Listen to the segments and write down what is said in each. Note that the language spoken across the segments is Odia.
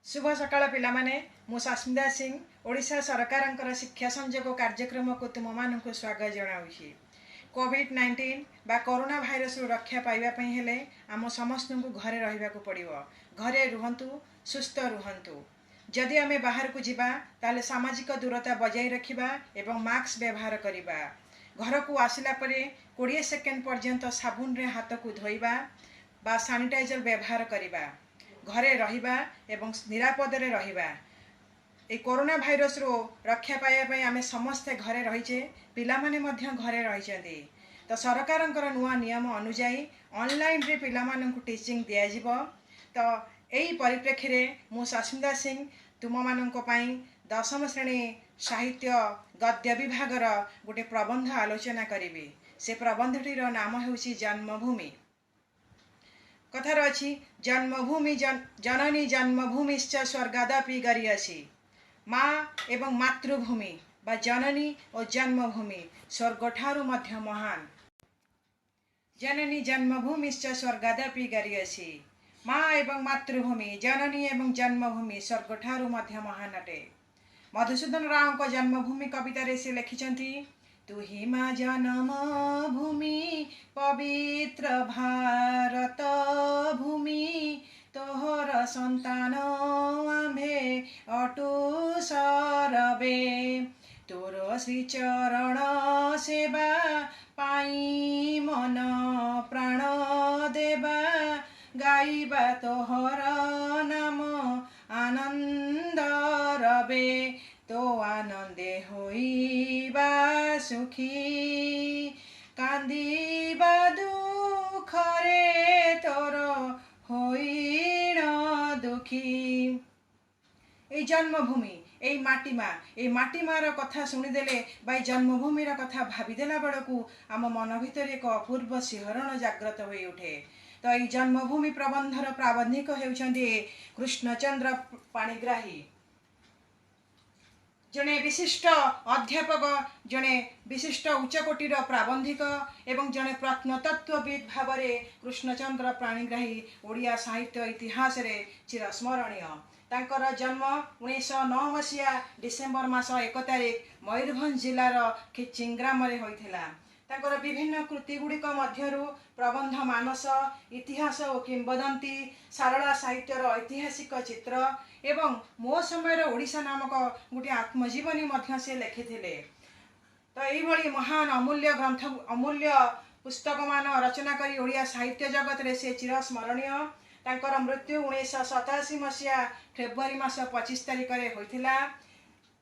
ଶୁଭ ସକାଳ ପିଲାମାନେ। ମୁଁ ସସ୍ମିତା ସିଂ, ଓଡ଼ିଶା ସରକାରଙ୍କର ଶିକ୍ଷା ସଂଯୋଗ କାର୍ଯ୍ୟକ୍ରମକୁ ତୁମମାନଙ୍କୁ ସ୍ୱାଗତ ଜଣାଉଛି। କୋଭିଡ଼-19 ବା କରୋନା ଭାଇରସରୁ ରକ୍ଷା ପାଇବା ପାଇଁ ହେଲେ ଆମ ସମସ୍ତଙ୍କୁ ଘରେ ରହିବାକୁ ପଡ଼ିବ। ଘରେ ରୁହନ୍ତୁ, ସୁସ୍ଥ ରୁହନ୍ତୁ। ଯଦି ଆମେ ବାହାରକୁ ଯିବା, ତାହେଲେ ସାମାଜିକ ଦୂରତା ବଜାୟ ରଖିବା ଏବଂ ମାସ୍କ ବ୍ୟବହାର କରିବା। ଘରକୁ ଆସିଲା ପରେ 20 ସେକେଣ୍ଡ ପର୍ଯ୍ୟନ୍ତ ସାବୁନରେ ହାତକୁ ଧୋଇବା ବା ସାନିଟାଇଜର ବ୍ୟବହାର କରିବା। ଘରେ ରହିବା ଏବଂ ନିରାପଦରେ ରହିବା। ଏଇ କରୋନା ଭାଇରସରୁ ରକ୍ଷା ପାଇବା ପାଇଁ ଆମେ ସମସ୍ତେ ଘରେ ରହିଛେ, ପିଲାମାନେ ମଧ୍ୟ ଘରେ ରହିଛନ୍ତି। ତ ସରକାରଙ୍କର ନୂଆ ନିୟମ ଅନୁଯାୟୀ ଅନଲାଇନରେ ପିଲାମାନଙ୍କୁ ଟିଚିଂ ଦିଆଯିବ। ତ ଏଇ ପରିପ୍ରେକ୍ଷୀରେ ମୁଁ ସସ୍ମିତା ସିଂ ତୁମମାନଙ୍କ ପାଇଁ ଦଶମ ଶ୍ରେଣୀ ସାହିତ୍ୟ ଗଦ୍ୟ ବିଭାଗର ଗୋଟେ ପ୍ରବନ୍ଧ ଆଲୋଚନା କରିବି। ସେ ପ୍ରବନ୍ଧଟିର ନାମ ହେଉଛି ଜନ୍ମଭୂମି। କଥାରେ ଅଛି, ଜନ୍ମଭୂମି ଜନନୀ ଜନ୍ମଭୂମିଶ୍ଚ ସ୍ୱର୍ଗାଦପି ଗରୀୟସୀ। ମା ଏବଂ ମାତୃଭୂମି ବା ଜନନୀ ଓ ଜନ୍ମଭୂମି ସ୍ୱର୍ଗଠାରୁ ମଧ୍ୟ ମହାନ। ଜନନୀ ଜନ୍ମଭୂମିଶ୍ଚ ସ୍ୱର୍ଗାଦପି ଗରୀୟସୀ। ମା ଏବଂ ମାତୃଭୂମି, ଜନନୀ ଏବଂ ଜନ୍ମଭୂମି ସ୍ୱର୍ଗଠାରୁ ମଧ୍ୟ ମହାନ ଅଟେ। ମଧୁସୂଦନ ରାଓଙ୍କ ଜନ୍ମଭୂମି କବିତାରେ ସେ ଲେଖିଛନ୍ତି, ତୁହି ମା ଜନମଭୂମି, ପବିତ୍ର ଭାରତ ଭୂମି, ତୋହର ସନ୍ତାନ ଆମ୍ଭେ ଅଟୁ ସରବେ, ତୋର ଶ୍ରୀଚରଣ ସେବା ପାଇଁ ମନ ପ୍ରାଣ ଦେବା, ଗାଇବା ତୋହର ନାମ ଆନନ୍ଦ ରବେ, ତୋ ଆନନ୍ଦେ ହୋଇବା ସୁଖୀ, କାନ୍ଦିବା ଦୁଃଖରେ ତୋର ହୋଇଣ ଦୁଃଖୀ। ଏଇ ଜନ୍ମଭୂମି, ଏଇ ମାଟି ମା, ଏଇ ମାଟି ମାର କଥା ଶୁଣିଦେଲେ ବା ଏଇ ଜନ୍ମଭୂମିର କଥା ଭାବିଦେଲା ବେଳକୁ ଆମ ମନ ଭିତରେ ଏକ ଅପୂର୍ବ ଶିହରଣ ଜାଗ୍ରତ ହୋଇ ଉଠେ। ତ ଏଇ ଜନ୍ମଭୂମି ପ୍ରବନ୍ଧର ପ୍ରାବନ୍ଧିକ ହେଉଛନ୍ତି କୃଷ୍ଣଚନ୍ଦ୍ର ପାଣିଗ୍ରାହୀ, ଜଣେ ବିଶିଷ୍ଟ ଅଧ୍ୟାପକ, ଜଣେ ବିଶିଷ୍ଟ ଉଚ୍ଚକୋଟୀର ପ୍ରାବନ୍ଧିକ ଏବଂ ଜଣେ ପ୍ରତ୍ନତତ୍ତ୍ୱବିତ୍ ଭାବରେ କୃଷ୍ଣଚନ୍ଦ୍ର ପାଣିଗ୍ରାହୀ ଓଡ଼ିଆ ସାହିତ୍ୟ ଇତିହାସରେ ଚିରସ୍ମରଣୀୟ। ତାଙ୍କର ଜନ୍ମ 1909 ମସିହା ଡିସେମ୍ବର ମାସ 1 ତାରିଖ ମୟୂରଭଞ୍ଜ ଜିଲ୍ଲାର ଖିଚିଂ ଗ୍ରାମରେ ହୋଇଥିଲା। ତାଙ୍କର ବିଭିନ୍ନ କୃତି ଗୁଡ଼ିକ ମଧ୍ୟରୁ ପ୍ରବନ୍ଧ ମାନସ, ଇତିହାସ ଓ କିମ୍ବଦନ୍ତୀ, ସାରଳା ସାହିତ୍ୟର ଐତିହାସିକ ଚିତ୍ର ଏବଂ ମୋ ସମୟର ଓଡ଼ିଶା ନାମକ ଗୋଟିଏ ଆତ୍ମଜୀବନୀ ମଧ୍ୟ ସେ ଲେଖିଥିଲେ। ତ ଏଇଭଳି ମହାନ ଅମୂଲ୍ୟ ଗ୍ରନ୍ଥ, ଅମୂଲ୍ୟ ପୁସ୍ତକମାନ ରଚନା କରି ଓଡ଼ିଆ ସାହିତ୍ୟ ଜଗତରେ ସେ ଚିରସ୍ମରଣୀୟ। ତାଙ୍କର ମୃତ୍ୟୁ 1987 ମସିହା ଫେବୃଆରୀ ମାସ 25 ତାରିଖରେ ହୋଇଥିଲା।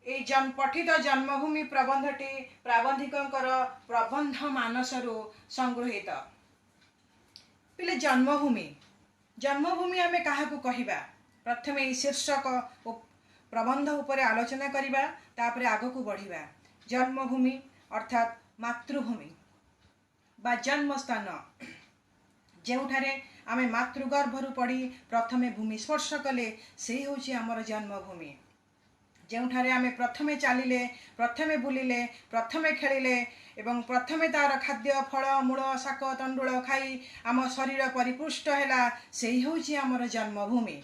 ଏଇ ପଠିତ ଜନ୍ମଭୂମି ପ୍ରବନ୍ଧଟି ପ୍ରାବନ୍ଧିକଙ୍କର ପ୍ରବନ୍ଧ ମାନସରୁ ସଂଗୃହୀତ। ପିଲେ, ଜନ୍ମଭୂମି, ଜନ୍ମଭୂମି ଆମେ କାହାକୁ କହିବା? ପ୍ରଥମେ ଏଇ ଶୀର୍ଷକ ଓ ପ୍ରବନ୍ଧ ଉପରେ ଆଲୋଚନା କରିବା, ତାପରେ ଆଗକୁ ବଢ଼ିବା। ଜନ୍ମଭୂମି ଅର୍ଥାତ୍ ମାତୃଭୂମି ବା ଜନ୍ମସ୍ଥାନ। ଯେଉଁଠାରେ ଆମେ ମାତୃଗର୍ଭରୁ ପଡ଼ି ପ୍ରଥମେ ଭୂମି ସ୍ପର୍ଶ କଲେ, ସେଇ ହେଉଛି ଆମର ଜନ୍ମଭୂମି। ଯେଉଁଠାରେ ଆମେ ପ୍ରଥମେ ଚାଲିଲେ, ପ୍ରଥମେ ବୁଲିଲେ, ପ୍ରଥମେ ଖେଳିଲେ ଏବଂ ପ୍ରଥମେ ତାର ଖାଦ୍ୟ, ଫଳ, ମୂଳ, ଶାକ, ତଣ୍ଡୁଳ ଖାଇ ଆମ ଶରୀର ପରିପୁଷ୍ଟ ହେଲା, ସେଇ ହେଉଛି ଆମର ଜନ୍ମଭୂମି।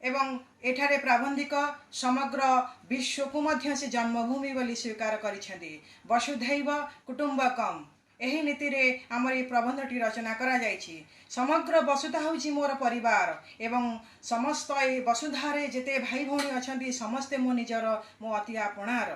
ଏବଂ ଏଠାରେ ପ୍ରାବନ୍ଧିକ ସମଗ୍ର ବିଶ୍ୱକୁ ମଧ୍ୟ ସେ ଜନ୍ମଭୂମି ବୋଲି ସ୍ୱୀକାର କରିଛନ୍ତି। ବସୁଧୈବ କୁଟୁମ୍ବକମ୍, ଏହି ନୀତିରେ ଆମର ଏହି ପ୍ରବନ୍ଧଟି ରଚନା କରାଯାଇଛି। ସମଗ୍ର ବସୁଧା ହେଉଛି ମୋର ପରିବାର ଏବଂ ସମସ୍ତ ଏହି ବସୁଧାରେ ଯେତେ ଭାଇ ଭଉଣୀ ଅଛନ୍ତି, ସମସ୍ତେ ମୋ ନିଜର, ମୋ ଅତି ଆପଣାର।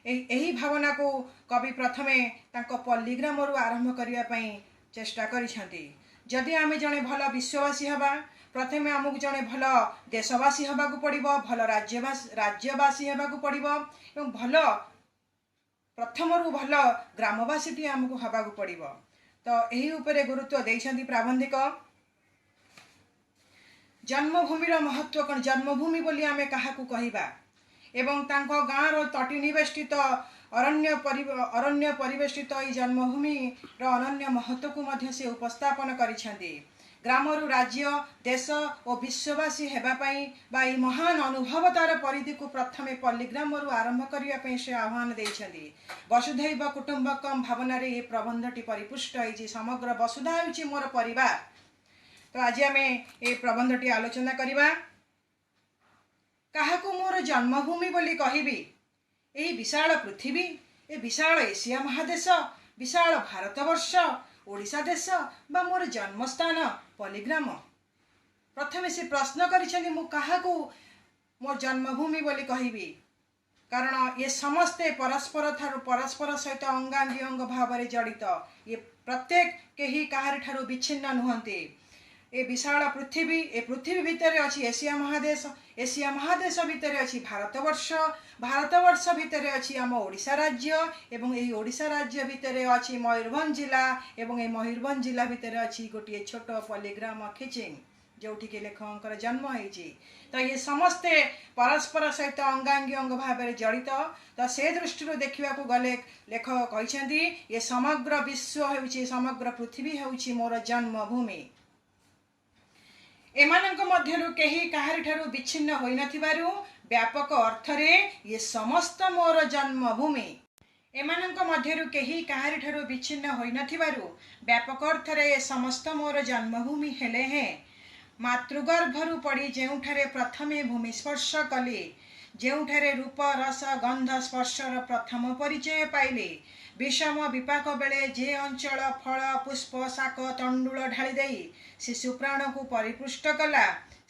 ଏହି ଭାବନାକୁ କବି ପ୍ରଥମେ ତାଙ୍କ ପଲ୍ଲୀଗ୍ରାମରୁ ଆରମ୍ଭ କରିବା ପାଇଁ ଚେଷ୍ଟା କରିଛନ୍ତି। ଯଦି ଆମେ ଜଣେ ଭଲ ବିଶ୍ୱବାସୀ ହେବା, ପ୍ରଥମେ ଆମକୁ ଜଣେ ଭଲ ଦେଶବାସୀ ହେବାକୁ ପଡ଼ିବ, ଭଲ ରାଜ୍ୟବାସୀ ହେବାକୁ ପଡ଼ିବ ଏବଂ ପ୍ରଥମରୁ ଭଲ ଗ୍ରାମବାସୀଟିଏ ଆମକୁ ହେବାକୁ ପଡ଼ିବ। ତ ଏହି ଉପରେ ଗୁରୁତ୍ୱ ଦେଇଛନ୍ତି ପ୍ରାବନ୍ଧିକ। ଜନ୍ମଭୂମିର ମହତ୍ଵ କ'ଣ, ଜନ୍ମଭୂମି ବୋଲି ଆମେ କାହାକୁ କହିବା ଏବଂ ତାଙ୍କ ଗାଁର ତଟି ନିବେଷ୍ଟିତ ଅରଣ୍ୟ ପରିବେଷ୍ଟିତ ଏହି ଜନ୍ମଭୂମିର ଅନନ୍ୟ ମହତ୍ଵକୁ ମଧ୍ୟ ସେ ଉପସ୍ଥାପନ କରିଛନ୍ତି। ଗ୍ରାମରୁ ରାଜ୍ୟ, ଦେଶ ଓ ବିଶ୍ୱବାସୀ ହେବା ପାଇଁ ବା ଏହି ମହାନ ଅନୁଭବତାର ପରିଧିକୁ ପ୍ରଥମେ ପଲ୍ଲୀଗ୍ରାମରୁ ଆରମ୍ଭ କରିବା ପାଇଁ ସେ ଆହ୍ୱାନ ଦେଇଛନ୍ତି। ବସୁଧୈବ କୁଟୁମ୍ବକମ୍ ଭାବନାରେ ଏହି ପ୍ରବନ୍ଧଟି ପରିପୁଷ୍ଟ ହେଇଛି। ସମଗ୍ର ବସୁଧା ହେଉଛି ମୋର ପରିବାର। ତ ଆଜି ଆମେ ଏହି ପ୍ରବନ୍ଧଟି ଆଲୋଚନା କରିବା। କାହାକୁ ମୋର ଜନ୍ମଭୂମି ବୋଲି କହିବି? ଏହି ବିଶାଳ ପୃଥିବୀ, ଏ ବିଶାଳ ଏସିଆ ମହାଦେଶ, ବିଶାଳ ଭାରତବର୍ଷ, ଓଡ଼ିଶା ଦେଶ ବା ମୋର ଜନ୍ମସ୍ଥାନ ପଲ୍ଲୀଗ୍ରାମ? ପ୍ରଥମେ ସେ ପ୍ରଶ୍ନ କରିଛନ୍ତି, ମୁଁ କାହାକୁ ମୋ ଜନ୍ମଭୂମି ବୋଲି କହିବି? କାରଣ ଏ ସମସ୍ତେ ପରସ୍ପର ଠାରୁ, ପରସ୍ପର ସହିତ ଅଙ୍ଗାଙ୍ଗୀ ଅଙ୍ଗ ଭାବରେ ଜଡ଼ିତ। ଏ ପ୍ରତ୍ୟେକ କେହି କାହାରି ଠାରୁ ବିଚ୍ଛିନ୍ନ ନୁହନ୍ତି। ଏ ବିଶାଳ ପୃଥିବୀ, ଏ ପୃଥିବୀ ଭିତରେ ଅଛି ଏସିଆ ମହାଦେଶ, ଏସିଆ ମହାଦେଶ ଭିତରେ ଅଛି ଭାରତବର୍ଷ, ଭାରତବର୍ଷ ଭିତରେ ଅଛି ଆମ ଓଡ଼ିଶା ରାଜ୍ୟ ଏବଂ ଏହି ଓଡ଼ିଶା ରାଜ୍ୟ ଭିତରେ ଅଛି ମୟୂରଭଞ୍ଜ ଜିଲ୍ଲା ଏବଂ ଏହି ମୟୂରଭଞ୍ଜ ଜିଲ୍ଲା ଭିତରେ ଅଛି ଗୋଟିଏ ଛୋଟ ପଲ୍ଲୀଗ୍ରାମ ଖିଚିଂ, ଯେଉଁଠିକି ଲେଖକଙ୍କର ଜନ୍ମ ହେଇଛି। ତ ଇଏ ସମସ୍ତେ ପରସ୍ପର ସହିତ ଅଙ୍ଗାଙ୍ଗୀ ଅଙ୍ଗ ଭାବରେ ଜଡ଼ିତ। ତ ସେ ଦୃଷ୍ଟିରୁ ଦେଖିବାକୁ ଗଲେ ଲେଖକ କହିଛନ୍ତି, ଏ ସମଗ୍ର ବିଶ୍ୱ ହେଉଛି, ସମଗ୍ର ପୃଥିବୀ ହେଉଛି ମୋର ଜନ୍ମଭୂମି। ଏମାନଙ୍କ ମଧ୍ୟରୁ କେହି କାହାରିଠାରୁ ବିଚ୍ଛିନ୍ନ ହୋଇନଥିବାରୁ ବ୍ୟାପକ ଅର୍ଥରେ ଇଏ ସମସ୍ତ ମୋର ଜନ୍ମଭୂମି। ଏମାନଙ୍କ ମଧ୍ୟରୁ କେହି କାହାରିଠାରୁ ବିଚ୍ଛିନ୍ନ ହୋଇନଥିବାରୁ ବ୍ୟାପକ ଅର୍ଥରେ ଏ ସମସ୍ତ ମୋର ଜନ୍ମଭୂମି ହେଲେ ହେଁ ମାତୃଗର୍ଭରୁ ପଡ଼ି ଯେଉଁଠାରେ ପ୍ରଥମେ ଭୂମି ସ୍ପର୍ଶ କଲି, ଯେଉଁଠାରେ ରୂପ, ରସ, ଗନ୍ଧ, ସ୍ପର୍ଶର ପ୍ରଥମ ପରିଚୟ ପାଇଲି, ବିଷମ ବିପାକ ବେଳେ ଯେ ଅଞ୍ଚଳ ଫଳ, ପୁଷ୍ପ, ଶାକ, ତଣ୍ଡୁଳ ଢାଳି ଦେଇ ଶିଶୁ ପ୍ରାଣକୁ ପରିପୁଷ୍ଟ କଲା,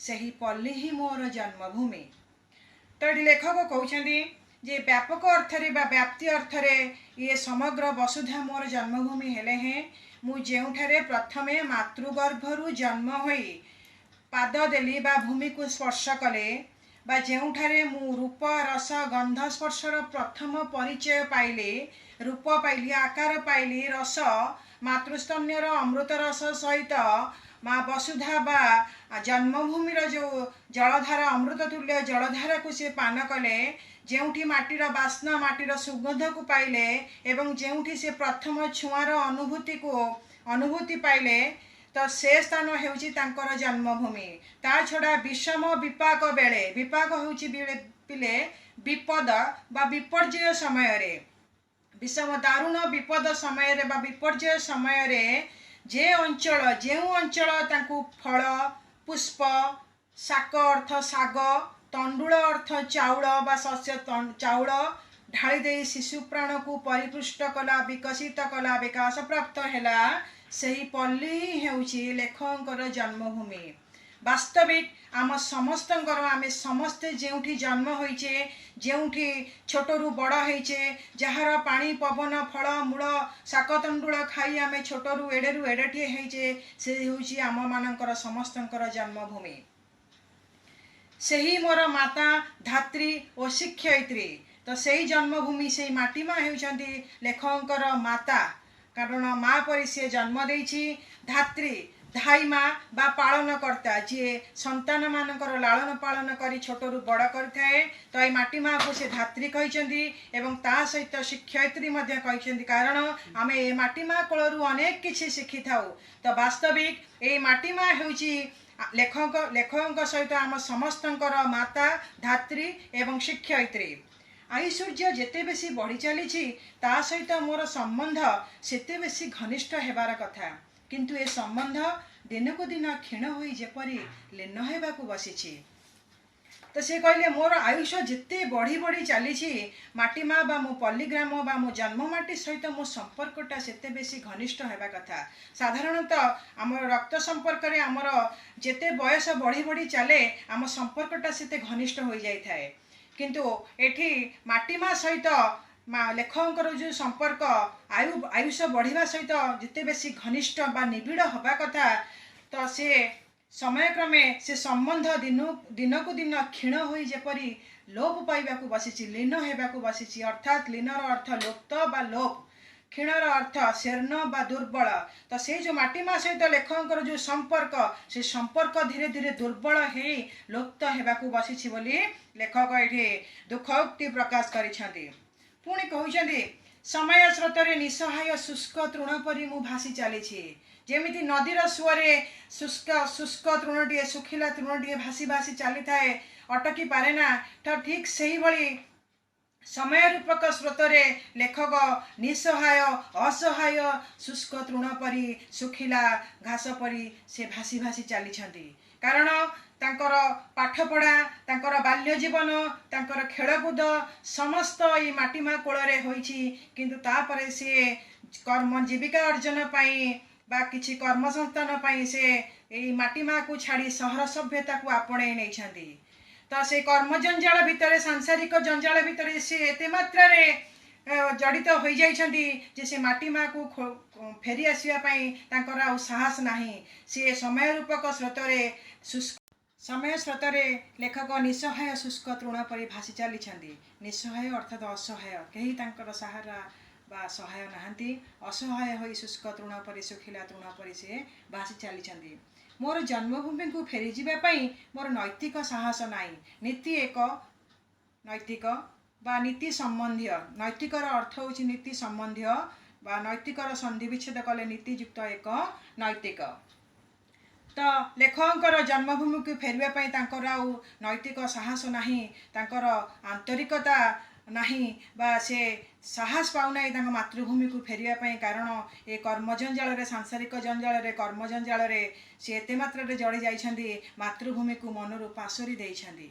ସେହି ପଲ୍ଲୀ ହିଁ ମୋର ଜନ୍ମଭୂମି। ତ ଏଠି ଲେଖକ କହୁଛନ୍ତି ଯେ ବ୍ୟାପକ ଅର୍ଥରେ ବା ବ୍ୟାପ୍ତି ଅର୍ଥରେ ଇଏ ସମଗ୍ର ବସୁଧା ମୋର ଜନ୍ମଭୂମି ହେଲେ ହେଁ ମୁଁ ଯେଉଁଠାରେ ପ୍ରଥମେ ମାତୃଗର୍ଭରୁ ଜନ୍ମ ହୋଇ ପାଦ ଦେଲି ବା ଭୂମିକୁ ସ୍ପର୍ଶ କଲେ ବା ଯେଉଁଠାରେ ମୁଁ ରୂପ, ରସ, ଗନ୍ଧ, ସ୍ପର୍ଶର ପ୍ରଥମ ପରିଚୟ ପାଇଲି, ରୂପ ପାଇଲି, ଆକାର ପାଇଲି, ରସ ମାତୃସ୍ତନ୍ୟର ଅମୃତ ରସ ସହିତ ମା ବସୁଧା ବା ଜନ୍ମଭୂମିର ଯେଉଁ ଜଳଧାରା, ଅମୃତ ତୁଲ୍ୟ ଜଳଧାରାକୁ ସେ ପାନ କଲେ, ଯେଉଁଠି ମାଟିର ବାସ୍ନା, ମାଟିର ସୁଗନ୍ଧକୁ ପାଇଲେ ଏବଂ ଯେଉଁଠି ସେ ପ୍ରଥମ ଛୁଆଁର ଅନୁଭୂତି ପାଇଲେ, ତ ସେ ସ୍ଥାନ ହେଉଛି ତାଙ୍କର ଜନ୍ମଭୂମି। ତା ଛଡ଼ା ବିଷମ ବିପାକ ବେଳେ, ବିପାକ ହେଉଛି ପିଲେ ବିପଦ ବା ବିପର୍ଯ୍ୟୟ ସମୟରେ, ବିଷମ ଦାରୁଣ ବିପଦ ସମୟରେ ବା ବିପର୍ଯ୍ୟୟ ସମୟରେ ଯେ ଅଞ୍ଚଳ, ଯେଉଁ ଅଞ୍ଚଳ ତାଙ୍କୁ ଫଳ, ପୁଷ୍ପ, ଶାକ ଅର୍ଥ ଶାଗ, ତଣ୍ଡୁଳ ଅର୍ଥ ଚାଉଳ ବା ଶସ୍ୟ, ଚାଉଳ ଢାଳି ଦେଇ ଶିଶୁ ପ୍ରାଣକୁ ପରିପୃଷ୍ଟ କଲା, ବିକଶିତ କଲା, ବିକାଶ ପ୍ରାପ୍ତ ହେଲା, ସେହି ପଲ୍ଲୀ ହିଁ ହେଉଛି ଲେଖକଙ୍କର ଜନ୍ମଭୂମି। ବାସ୍ତବିକ ଆମ ସମସ୍ତଙ୍କର, ଆମେ ସମସ୍ତେ ଯେଉଁଠି ଜନ୍ମ ହୋଇଛେ, ଯେଉଁଠି ଛୋଟରୁ ବଡ଼ ହେଇଛେ, ଯାହାର ପାଣି, ପବନ, ଫଳ, ମୂଳ, ଶାକ, ତଣ୍ଡୁଳ ଖାଇ ଆମେ ଛୋଟରୁ ଏଡ଼େରୁ ଏଡ଼େଟିଏ ହେଇଛେ, ସେ ହେଉଛି ଆମମାନଙ୍କର ସମସ୍ତଙ୍କର ଜନ୍ମଭୂମି। ସେହି ମୋର ମାତା, ଧାତ୍ରୀ ଓ ଶିକ୍ଷୟିତ୍ରୀ। ତ ସେଇ ଜନ୍ମଭୂମି, ସେଇ ମାଟି ମା ହେଉଛନ୍ତି ଲେଖକଙ୍କର ମାତା, କାରଣ ମା ପରି ସିଏ ଜନ୍ମ ଦେଇଛି। ଧାତ୍ରୀ, ଧାଇ ମା ବା ପାଳନକର୍ତ୍ତା, ଯିଏ ସନ୍ତାନମାନଙ୍କର ଲାଳନ ପାଳନ କରି ଛୋଟରୁ ବଡ଼ କରିଥାଏ। ତ ଏଇ ମାଟି ମାକୁ ସେ ଧାତ୍ରୀ କହିଛନ୍ତି ଏବଂ ତା ସହିତ ଶିକ୍ଷୟିତ୍ରୀ ମଧ୍ୟ କହିଛନ୍ତି, କାରଣ ଆମେ ଏ ମାଟି ମା କୋଳରୁ ଅନେକ କିଛି ଶିଖିଥାଉ। ତ ବାସ୍ତବିକ ଏଇ ମାଟି ମା ହେଉଛି ଲେଖକଙ୍କ ସହିତ ଆମ ସମସ୍ତଙ୍କର ମାତା, ଧାତ୍ରୀ ଏବଂ ଶିକ୍ଷୟିତ୍ରୀ। ଐଶ୍ୱର୍ଯ୍ୟ ଯେତେ ବେଶୀ ବଢ଼ି ଚାଲିଛି, ତା ସହିତ ମୋର ସମ୍ବନ୍ଧ ସେତେ ବେଶୀ ଘନିଷ୍ଠ ହେବାର କଥା, କିନ୍ତୁ ଏ ସମ୍ବନ୍ଧ ଦିନକୁ ଦିନ କ୍ଷୀଣ ହୋଇ ଯେପରି ଲୀନ ହେବାକୁ ବସିଛି। ତ ସେ କହିଲେ, ମୋର ଆୟୁଷ ଯେତେ ବଢ଼ି ବଢ଼ି ଚାଲିଛି, ମାଟି ମା ବା ମୋ ପଲ୍ଲୀଗ୍ରାମ ବା ମୋ ଜନ୍ମ ମାଟି ସହିତ ମୋ ସମ୍ପର୍କଟା ସେତେ ବେଶୀ ଘନିଷ୍ଠ ହେବା କଥା। ସାଧାରଣତଃ ଆମର ରକ୍ତ ସମ୍ପର୍କରେ ଆମର ଯେତେ ବୟସ ବଢ଼ି ବଢ଼ି ଚାଲେ, ଆମ ସମ୍ପର୍କଟା ସେତେ ଘନିଷ୍ଠ ହୋଇଯାଇଥାଏ। କିନ୍ତୁ ଏଠି ମାଟି ମା ସହିତ ମା ଲେଖକଙ୍କର ଯେଉଁ ସମ୍ପର୍କ ଆୟୁଷ ବଢ଼ିବା ସହିତ ଯେତେ ବେଶୀ ଘନିଷ୍ଠ ବା ନିବିଡ଼ ହେବା କଥା, ତ ସେ ସମୟକ୍ରମେ ସେ ସମ୍ବନ୍ଧ ଦିନକୁ ଦିନ କ୍ଷୀଣ ହୋଇ ଯେପରି ଲୋପ ପାଇବାକୁ ବସିଛି, ଲୀନ ହେବାକୁ ବସିଛି। ଅର୍ଥାତ୍ ଲୀନର ଅର୍ଥ ଲୁପ୍ତ ବା ଲୋପ, କ୍ଷୀଣର ଅର୍ଥ ଶୀର୍ଣ୍ଣ ବା ଦୁର୍ବଳ। ତ ସେଇ ଯେଉଁ ମାଟି ମା ସହିତ ଲେଖକଙ୍କର ଯେଉଁ ସମ୍ପର୍କ, ସେ ସମ୍ପର୍କ ଧୀରେ ଧୀରେ ଦୁର୍ବଳ ହେଇ ଲୁପ୍ତ ହେବାକୁ ବସିଛି ବୋଲି ଲେଖକ ଏଠି ଦୁଃଖୋକ୍ତି ପ୍ରକାଶ କରିଛନ୍ତି। ପୁଣି କହୁଛନ୍ତି, ସମୟ ସ୍ରୋତରେ ନିଃସହାୟ ଶୁଷ୍କ ତୃଣ ପରି ମୁଁ ଭାସି ଚାଲିଛି। ଯେମିତି ନଦୀର ସୁଅରେ ଶୁଷ୍କ ତୃଣଟିଏ, ଶୁଖିଲା ତୃଣଟିଏ ଭାସି ଭାସି ଚାଲିଥାଏ, ଅଟକି ପାରେ ନା, ତ ଠିକ୍ ସେଇଭଳି ସମୟ ରୂପକ ସ୍ରୋତରେ ଲେଖକ ନିଃସହାୟ, ଅସହାୟ ଶୁଷ୍କ ତୃଣ ପରି, ଶୁଖିଲା ଘାସ ପରି ସେ ଭାସି ଭାସି ଚାଲିଛନ୍ତି। କାରଣ ତାଙ୍କର ପାଠପଢ଼ା, ତାଙ୍କର ବାଲ୍ୟ ଜୀବନ, ତାଙ୍କର ଖେଳକୁଦ ସମସ୍ତ ଏଇ ମାଟି ମା କୋଳରେ ହୋଇଛି। କିନ୍ତୁ ତାପରେ ସିଏ କର୍ମ ଜୀବିକା ଅର୍ଜନ ପାଇଁ ବା କିଛି କର୍ମସଂସ୍ଥାନ ପାଇଁ ସେ ଏଇ ମାଟି ମାକୁ ଛାଡ଼ି ସହର ସଭ୍ୟତାକୁ ଆପଣେଇ ନେଇଛନ୍ତି। ତ ସେଇ କର୍ମ ଜଞ୍ଜାଳ ଭିତରେ, ସାଂସାରିକ ଜଞ୍ଜାଳ ଭିତରେ ସେ ଏତେ ମାତ୍ରାରେ ଜଡ଼ିତ ହୋଇଯାଇଛନ୍ତି ଯେ ସେ ମାଟି ମାକୁ ଫେରି ଆସିବା ପାଇଁ ତାଙ୍କର ଆଉ ସାହସ ନାହିଁ। ସିଏ ସମୟ ରୂପକ ସ୍ରୋତରେ ଶୁଷ୍କ, ସମୟ ସ୍ରୋତରେ ଲେଖକ ନିଃସହାୟ ଶୁଷ୍କ ତୃଣ ପରି ଭାସି ଚାଲିଛନ୍ତି। ନିଃସହାୟ ଅର୍ଥାତ୍ ଅସହାୟ, କେହି ତାଙ୍କର ସାହାରା ବା ସହାୟ ନାହାନ୍ତି। ଅସହାୟ ହୋଇ ଶୁଷ୍କ ତୃଣ ପରି, ଶୁଖିଲା ତୃଣ ପରି ସିଏ ଭାସି ଚାଲିଛନ୍ତି। ମୋର ଜନ୍ମଭୂମିକୁ ଫେରିଯିବା ପାଇଁ ମୋର ନୈତିକ ସାହସ ନାହିଁ। ନୀତି ଏକ ନୈତିକ ବା ନୀତି ସମ୍ବନ୍ଧୀୟ, ନୈତିକର ଅର୍ଥ ହେଉଛି ନୀତି ସମ୍ବନ୍ଧୀୟ ବା ନୈତିକର ସନ୍ଧି ବିଚ୍ଛେଦ କଲେ ନୀତିଯୁକ୍ତ ଏକ ନୈତିକ। ତ ଲେଖକଙ୍କର ଜନ୍ମଭୂମିକୁ ଫେରିବା ପାଇଁ ତାଙ୍କର ଆଉ ନୈତିକ ସାହସ ନାହିଁ, ତାଙ୍କର ଆନ୍ତରିକତା ନାହିଁ ବା ସେ ସାହସ ପାଉନାହିଁ ତାଙ୍କ ମାତୃଭୂମିକୁ ଫେରିବା ପାଇଁ। କାରଣ ଏ କର୍ମଜଞ୍ଜାଳରେ, ସାଂସାରିକ ଜଞ୍ଜାଳରେ, କର୍ମଜଞ୍ଜାଳରେ ସେ ଏତେ ମାତ୍ରାରେ ଜଡ଼ି ଯାଇଛନ୍ତି, ମାତୃଭୂମିକୁ ମନରୁ ପାଶୋରି ଦେଇଛନ୍ତି।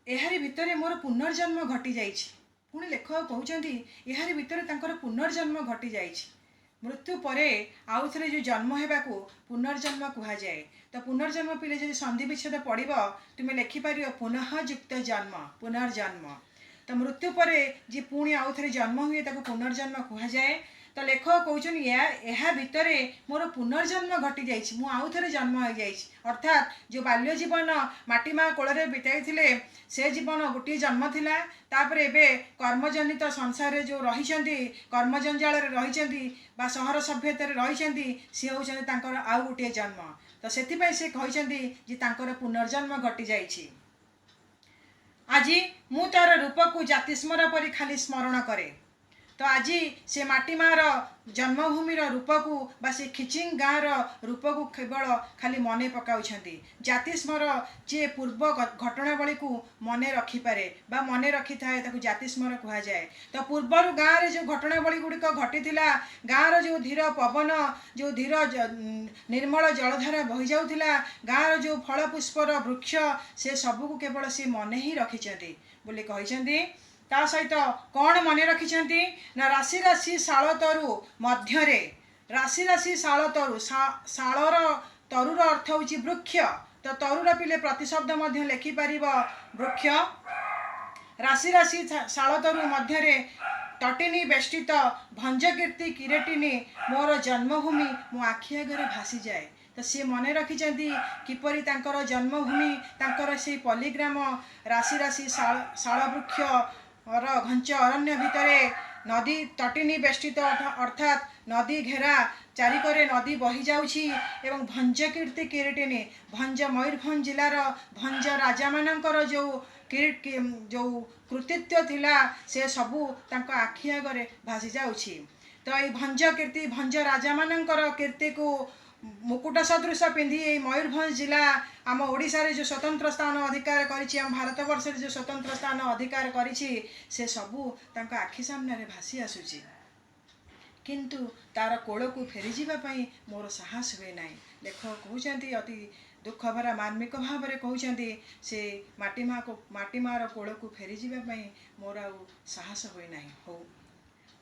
ଏହାରି ଭିତରେ ମୋର ପୁନର୍ଜନ୍ମ ଘଟିଯାଇଛି। ପୁଣି ଲେଖକ କହୁଛନ୍ତି, ଏହାରି ଭିତରେ ତାଙ୍କର ପୁନର୍ଜନ୍ମ ଘଟିଯାଇଛି। ମୃତ୍ୟୁ ପରେ ଆଉ ଥରେ ଯେଉଁ ଜନ୍ମ ହେବାକୁ ପୁନର୍ଜନ୍ମ କୁହାଯାଏ। ତ ପୁନର୍ଜନ୍ମ ପିଲେ ଯଦି ସନ୍ଧି ବିଚ୍ଛେଦ ପଡ଼ିବ, ତୁମେ ଲେଖିପାରିବ ପୁନଃ ଯୁକ୍ତ ଜନ୍ମ, ପୁନର୍ଜନ୍ମ। ତ ମୃତ୍ୟୁ ପରେ ଯିଏ ପୁଣି ଆଉ ଥରେ ଜନ୍ମ ହୁଏ ତାକୁ ପୁନର୍ଜନ୍ମ କୁହାଯାଏ। ତ ଲେଖକ କହୁଛନ୍ତି, ଏହା ଭିତରେ ମୋର ପୁନର୍ଜନ୍ମ ଘଟିଯାଇଛି, ମୁଁ ଆଉ ଥରେ ଜନ୍ମ ହୋଇଯାଇଛି। ଅର୍ଥାତ୍ ଯେଉଁ ବାଲ୍ୟ ଜୀବନ ମାଟି ମା କୋଳରେ ବିତାଇଥିଲେ ସେ ଜୀବନ ଗୋଟିଏ ଜନ୍ମ ଥିଲା। ତାପରେ ଏବେ କର୍ମଜନିତ ସଂସାରରେ ଯେଉଁ ରହିଛନ୍ତି, କର୍ମଜଞ୍ଜାଳରେ ରହିଛନ୍ତି ବା ସହର ସଭ୍ୟତାରେ ରହିଛନ୍ତି, ସିଏ ହେଉଛନ୍ତି ତାଙ୍କର ଆଉ ଗୋଟିଏ ଜନ୍ମ। ତ ସେଥିପାଇଁ ସେ କହିଛନ୍ତି ଯେ ତାଙ୍କର ପୁନର୍ଜନ୍ମ ଘଟିଯାଇଛି। ଆଜି ମୁଁ ତାର ରୂପକୁ ଜାତିସ୍ମର ପରି ଖାଲି ସ୍ମରଣ କରେ। ତ ଆଜି ସେ ମାଟି ମାର ଜନ୍ମଭୂମିର ରୂପକୁ ବା ସେ ଖିଚିଂ ଗାଁର ରୂପକୁ କେବଳ ଖାଲି ମନେ ପକାଉଛନ୍ତି। ଜାତିସ୍ମର, ଯିଏ ପୂର୍ବ ଘଟଣାବଳୀକୁ ମନେ ରଖିପାରେ ବା ମନେ ରଖିଥାଏ ତାକୁ ଜାତିସ୍ମର କୁହାଯାଏ। ତ ପୂର୍ବରୁ ଗାଁରେ ଯେଉଁ ଘଟଣାବଳୀ ଗୁଡ଼ିକ ଘଟିଥିଲା, ଗାଁର ଯେଉଁ ଧୀର ପବନ, ଯେଉଁ ଧୀର ନିର୍ମଳ ଜଳଧାରା ବହିଯାଉଥିଲା, ଗାଁର ଯେଉଁ ଫଳ ପୁଷ୍ପର ବୃକ୍ଷ, ସେ ସବୁକୁ କେବଳ ସେ ମନେ ହିଁ ରଖିଛନ୍ତି ବୋଲି କହିଛନ୍ତି। ତା ସହିତ କ'ଣ ମନେ ରଖିଛନ୍ତି ନା ରାଶି ରାଶି ଶାଳ ତରୁ ମଧ୍ୟରେ, ରାଶି ରାଶି ଶାଳ ତରୁ, ଶାଳର ତରୁର ଅର୍ଥ ହେଉଛି ବୃକ୍ଷ। ତ ତରୁର ପିଲେ ପ୍ରତିଶବ୍ଦ ମଧ୍ୟ ଲେଖିପାରିବ ବୃକ୍ଷ। ରାଶି ରାଶି ଶାଳ ତରୁ ମଧ୍ୟରେ ତଟିନୀ ବେଷ୍ଟିତ ଭଞ୍ଜକୀର୍ତ୍ତି କିରଟିନୀ ମୋର ଜନ୍ମଭୂମି ମୋ ଆଖି ଆଗରେ ଭାସିଯାଏ। ତ ସିଏ ମନେ ରଖିଛନ୍ତି କିପରି ତାଙ୍କର ଜନ୍ମଭୂମି, ତାଙ୍କର ସେଇ ପଲ୍ଲୀଗ୍ରାମ ରାଶି ରାଶି ଶାଳ ବୃକ୍ଷର ଘଞ୍ଚ ଅରଣ୍ୟ ଭିତରେ ନଦୀ ତଟିନୀ ବେଷ୍ଟିତ, ଅର୍ଥାତ୍ ନଦୀ ଘେରା, ଚାରିକରେ ନଦୀ ବହିଯାଉଛି ଏବଂ ଭଞ୍ଜକୀର୍ତ୍ତି କିରୀଟିନୀ, ଭଞ୍ଜ ମୟୂରଭଞ୍ଜ ଜିଲ୍ଲାର ଭଞ୍ଜ ରାଜାମାନଙ୍କର ଯେଉଁ କୃତିତ୍ୱ ଥିଲା ସେ ସବୁ ତାଙ୍କ ଆଖି ଆଗରେ ଭାସି ଯାଉଛି। ତ ଏଇ ଭଞ୍ଜ କୀର୍ତ୍ତି, ଭଞ୍ଜ ରାଜାମାନଙ୍କର କୀର୍ତ୍ତିକୁ ମୁକୁଟ ସଦୃଶ ପିନ୍ଧି ଏଇ ମୟୂରଭଞ୍ଜ ଜିଲ୍ଲା ଆମ ଓଡ଼ିଶାରେ ଯେଉଁ ସ୍ୱତନ୍ତ୍ର ସ୍ଥାନ ଅଧିକାର କରିଛି, ଆମ ଭାରତବର୍ଷରେ ଯେଉଁ ସ୍ୱତନ୍ତ୍ର ସ୍ଥାନ ଅଧିକାର କରିଛି, ସେ ସବୁ ତାଙ୍କ ଆଖି ସାମ୍ନାରେ ଭାସି ଆସୁଛି। କିନ୍ତୁ ତାର କୋଳକୁ ଫେରିଯିବା ପାଇଁ ମୋର ସାହସ ହୁଏ ନାହିଁ। ଲେଖକ କହୁଛନ୍ତି, ଅତି ଦୁଃଖ ଭରା ମାର୍ମିକ ଭାବରେ କହୁଛନ୍ତି, ସେ ମାଟି ମାର କୋଳକୁ ଫେରିଯିବା ପାଇଁ ମୋର ଆଉ ସାହସ ହୁଏ ନାହିଁ,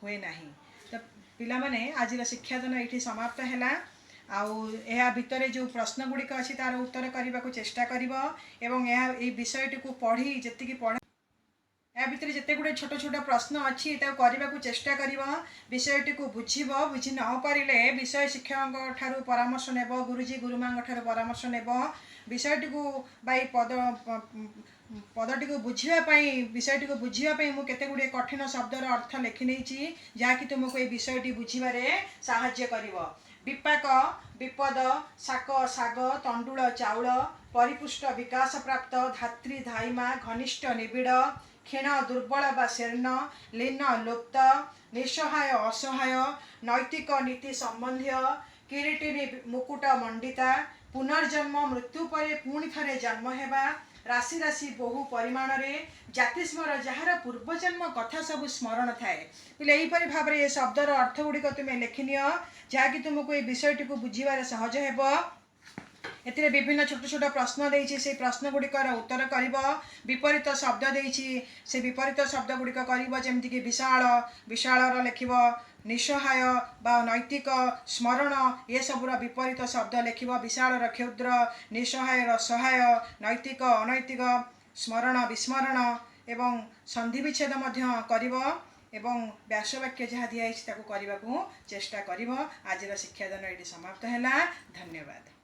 ହୁଏ ନାହିଁ। ତ ପିଲାମାନେ, ଆଜିର ଶିକ୍ଷାଦାନ ଏଇଠି ସମାପ୍ତ ହେଲା। ଆଉ ଏହା ଭିତରେ ଯେଉଁ ପ୍ରଶ୍ନ ଗୁଡ଼ିକ ଅଛି ତାର ଉତ୍ତର କରିବାକୁ ଚେଷ୍ଟା କରିବ ଏବଂ ଏହା ଏଇ ବିଷୟଟିକୁ ପଢ଼ି ଯେତିକି ପଢ଼ା, ଏହା ଭିତରେ ଯେତେ ଗୁଡ଼ିଏ ଛୋଟ ଛୋଟ ପ୍ରଶ୍ନ ଅଛି ତାକୁ କରିବାକୁ ଚେଷ୍ଟା କରିବ। ବିଷୟଟିକୁ ବୁଝିବ, ବୁଝି ନ ପାରିଲେ ବିଷୟ ଶିକ୍ଷକଙ୍କ ଠାରୁ ପରାମର୍ଶ ନେବ, ଗୁରୁଜୀ ଗୁରୁମାଙ୍କ ଠାରୁ ପରାମର୍ଶ ନେବ। ବିଷୟଟିକୁ ବା ଏଇ ପଦଟିକୁ ବୁଝିବା ପାଇଁ, ବିଷୟଟିକୁ ବୁଝିବା ପାଇଁ ମୁଁ କେତେ ଗୁଡ଼ିଏ କଠିନ ଶବ୍ଦର ଅର୍ଥ ଲେଖି ନେଇଛି, ଯାହାକି ତୁମକୁ ଏଇ ବିଷୟଟି ବୁଝିବାରେ ସାହାଯ୍ୟ କରିବ। ବିପାକ ବିପଦ, ଶାକ ଶାଗ, ତଣ୍ଡୁଳ ଚାଉଳ, ପରିପୁଷ୍ଟ ବିକାଶ ପ୍ରାପ୍ତ, ଧାତ୍ରୀ ଧାଇମା, ଘନିଷ୍ଠ ନିବିଡ଼, କ୍ଷୀଣ ଦୁର୍ବଳ ବା ଶୀର୍ଣ୍ଣ, ଲୀନ ଲୁପ୍ତ, ନିଃସହାୟ ଅସହାୟ, ନୈତିକ ନୀତି ସମ୍ବନ୍ଧୀୟ, କିରୀଟିନୀ ମୁକୁଟ ମଣ୍ଡିତା, ପୁନର୍ଜନ୍ମ ମୃତ୍ୟୁ ପରେ ପୁଣି ଥରେ ଜନ୍ମ ହେବା, ରାଶି ରାଶି ବହୁ ପରିମାଣରେ, ଜାତିସ୍ମର ଯାହାର ପୂର୍ବଜନ୍ମ କଥା ସବୁ ସ୍ମରଣ ଥାଏ। ପିଲେ, ଏହିପରି ଭାବରେ ଏ ଶବ୍ଦର ଅର୍ଥ ଗୁଡ଼ିକ ତୁମେ ଲେଖିନିଅ, ଯାହାକି ତୁମକୁ ଏ ବିଷୟଟିକୁ ବୁଝିବାରେ ସହଜ ହେବ। ଏଥିରେ ବିଭିନ୍ନ ଛୋଟ ଛୋଟ ପ୍ରଶ୍ନ ଦେଇଛି, ସେଇ ପ୍ରଶ୍ନ ଗୁଡ଼ିକର ଉତ୍ତର କରିବ। ବିପରୀତ ଶବ୍ଦ ଦେଇଛି, ସେ ବିପରୀତ ଶବ୍ଦ ଗୁଡ଼ିକ କରିବ, ଯେମିତିକି ବିଶାଳ, ବିଶାଳର ଲେଖିବ, ନିଃସହାୟ ବା ନୈତିକ, ସ୍ମରଣ, ଏସବୁର ବିପରୀତ ଶବ୍ଦ ଲେଖିବ। ବିଶାଳର କ୍ଷୁଦ୍ର, ନିଃସହାୟର ସହାୟ, ନୈତିକ ଅନୈତିକ, ସ୍ମରଣ ବିସ୍ମରଣ ଏବଂ ସନ୍ଧି ବିଚ୍ଛେଦ ମଧ୍ୟ କରିବ ଏବଂ ବ୍ୟାସବାକ୍ୟ ଯାହା ଦିଆହେଇଛି ତାକୁ କରିବାକୁ ଚେଷ୍ଟା କରିବ। ଆଜିର ଶିକ୍ଷାଦାନ ଏଇଠି ସମାପ୍ତ ହେଲା। ଧନ୍ୟବାଦ।